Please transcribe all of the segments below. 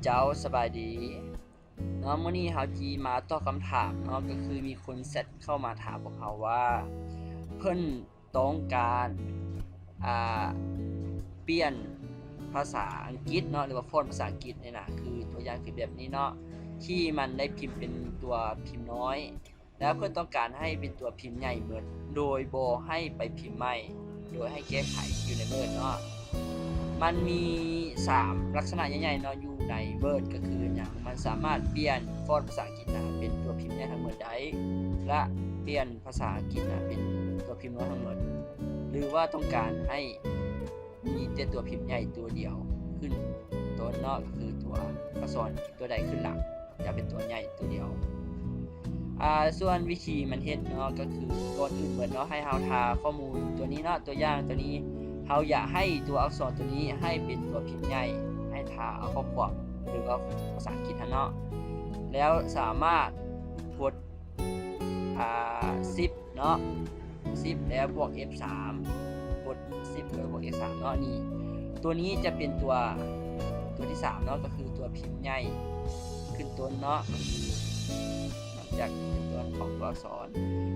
ເຈົ້າ ສະບາຍດີເນາະ, ມື້ນີ້ເຮົາຊິມາຕອບຄຳຖາມເນາະ, ກໍຄືມີຄົນແຊັດເຂົ້າມາຖາມພວກເຮົາວ່າ ເພິ່ນຕ້ອງການ ອ່າ ປ່ຽນພາສາອັງກິດເນາະ ຫຼືວ່າຟອນພາສາອັງກິດນີ້ນະ, ຄືຕົວຢ່າງຄືແບບນີ້ເນາະ ທີ່ມັນໄດ້ພິມເປັນຕົວພິມນ້ອຍ ແລ້ວເພິ່ນຕ້ອງການໃຫ້ເປັນຕົວພິມໃຫຍ່ເໝິດ ໂດຍບໍ່ໃຫ້ໄປພິມໃໝ່ ໂດຍໃຫ້ແກ້ໄຂຢູ່ໃນ Word ເນາະ. ມັນມີສາມລັກສະນະໃຫຍ່ໆເນາະ ຢູ່ໃນ Word ກໍຄືຫຍັງ? ມັນສາມາດປ່ຽນຟອນພາສາອັງກິດນະເປັນຕົວພິມໃຫຍ່ທັງໝົດໄດ້ ແລະ ປ່ຽນພາສາອັງກິດນະເປັນຕົວພິມນ້ອຍທັງໝົດ ຫຼືວ່າຕ້ອງການໃຫ້ ມີແຕ່ຕົວພິມໃຫຍ່ຕົວດຽວຂຶ້ນຕົ້ນເນາະ, ກໍຄືຕົວອັກສອນຕົວໃດຂຶ້ນຫຼັງຈະເປັນຕົວໃຫຍ່ຕົວດຽວ. ອ່າ ສ່ວນວິທີມັນເຮັດເນາະ ກໍຄືກ່ອນອື່ນເໝິດເນາະ ໃຫ້ເຮົາທາຂໍ້ມູນຕົວນີ້ເນາະ, ຕົວຢ່າງຕົວນີ້ ເຮົາຢາກໃຫ້ຕົວອັກສອນຕົວນີ້ໃຫ້ເປັນຕົວພິມໃຫຍ່, ໃຫ້ທາເອົາຂໍ້ຄວາມ ຫຼືວ່າພາສາອັງກິດຫັ້ນເນາະ, ແລ້ວສາມາດກົດ ອ່າ ຊິບ ເນາະ ຊິບ ແລ້ວບວກ ເອັຟສາມ ກົດ ຊິບ ແລ້ວບວກ ເອັຟສາມ ເນາະ. ນີ້ ຕົວນີ້ຈະເປັນຕົວ ຕົວທີສາມເນາະ ກໍຄືຕົວພິມໃຫຍ່ຂຶ້ນຕົ້ນເນາະ, ກໍຄືຫຼັງຈາກຂຶ້ນຕົ້ນຂອງຕົວອັກສອນ.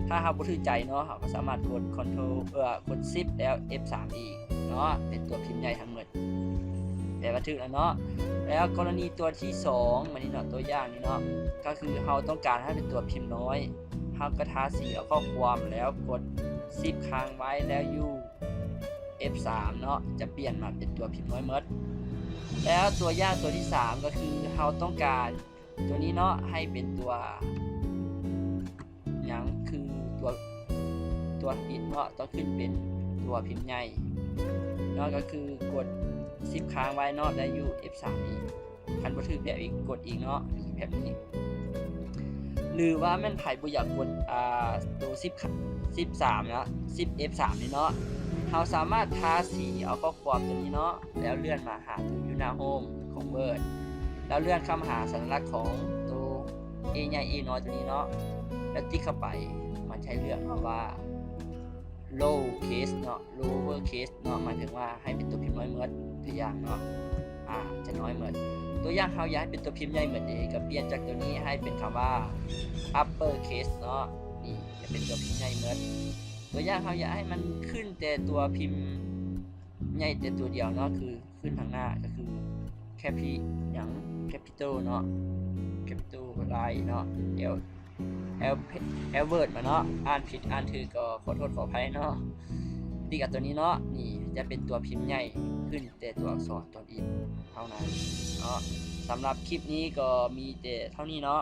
ຖ້າເຮົາບໍ່ຖືກໃຈເນາະ ເຮົາກໍສາມາດກົດ Ctrl ເອີ ກົດ Shift ແລ້ວ F ສາມອີກເນາະ, ເປັນຕົວພິມໃຫຍ່ທັງໝົດ ແປວ່າຖືກແລ້ວເນາະ. ແລ້ວກໍລະນີຕົວທີສອງ ມານີ້ເນາະ, ຕົວຢ່າງນີ້ເນາະ ກໍຄືເຮົາຕ້ອງການໃຫ້ເປັນຕົວພິມນ້ອຍ, ເຮົາກໍທາສີເອົາຂໍ້ຄວາມ ແລ້ວກົດ Shift ຄ້າງໄວ້ ແລ້ວຢູ່ F ສາມເນາະ, ຈະປ່ຽນມາເປັນຕົວພິມນ້ອຍໝົດ. ແລ້ວຕົວຢ່າງຕົວທີສາມ ກໍຄືເຮົາຕ້ອງການຕົວນີ້ເນາະ ໃຫ້ເປັນຕົວ ຫຍັງ ຄືຕົວ ຕົວທຳອິດເນາະ ຕ້ອງຂຶ້ນເປັນຕົວພິມໃຫຍ່ເນາະ, ກໍຄືກົດ Shift ຄ້າງໄວ້ເນາະ ແລ້ວຢູ່ F ສາມອີກ. ຄັນບໍ່ຖືກແບບອີກ ກົດອີກເນາະ ແບບນີ້. ຫຼືວ່າແມ່ນໃຜບໍ່ຢາກກົດ ອ່າ ໂຕ Shift Shift ສາມເນາະ Shift F ສາມນີ້ເນາະ, ເຮົາສາມາດທາສີເອົາຂໍ້ຄວາມຕົວນີ້ເນາະ ແລ້ວເລື່ອນມາຫາຕົວຢູ່ໜ້າໂຮມຂອງ Word ແລ້ວເລື່ອນເຂົ້າມາຫາສັນຍາລັກຂອງໂຕ A ໃຫຍ່ A ນ້ອຍຕົວນີ້ເນາະ, ແລ້ວຕິກເຂົ້າໄປ. ມັນຈະໃຫ້ເລືອກເນາະວ່າ lower case ເນາະ lower case ເນາະ ໝາຍເຖິງວ່າໃຫ້ເປັນຕົວພິມນ້ອຍໝົດ ຕົວຢ່າງເນາະ ອາ ຈະນ້ອຍໝົດ. ຕົວຢ່າງເຮົາຢາກໃຫ້ເປັນຕົວພິມໃຫຍ່ໝົດເດ ກໍປ່ຽນຈາກຕົວນີ້ໃຫ້ເປັນຄຳວ່າ upper case ເນາະ, ນີ້ຈະເປັນຕົວພິມໃຫຍ່ໝົດ. ຕົວຢ່າງເຮົາຢາກໃຫ້ມັນຂຶ້ນແຕ່ຕົວພິມໃຫຍ່ແຕ່ຕົວດຽວເນາະ ຄືຂຶ້ນທາງໜ້າ ກໍຄື capi ຫຍັງ capital ເນາະ capital ລາຍເນາະ L L L word ມາເນາະ, ອ່ານຜິດອ່ານຖືກກໍຂໍໂທດຂໍອະໄພເນາະ. ຕິກກັບຕົວນີ້ເນາະ, ນີ້ຈະເປັນຕົວພິມໃຫຍ່ຂຶ້ນແຕ່ຕົວອັກສອນຕົນອິນເທົ່ານັ້ນເນາະ. ສຳລັບຄລິບນີ້ກໍມີແຕ່ເທົ່ານີ້ເນາະ.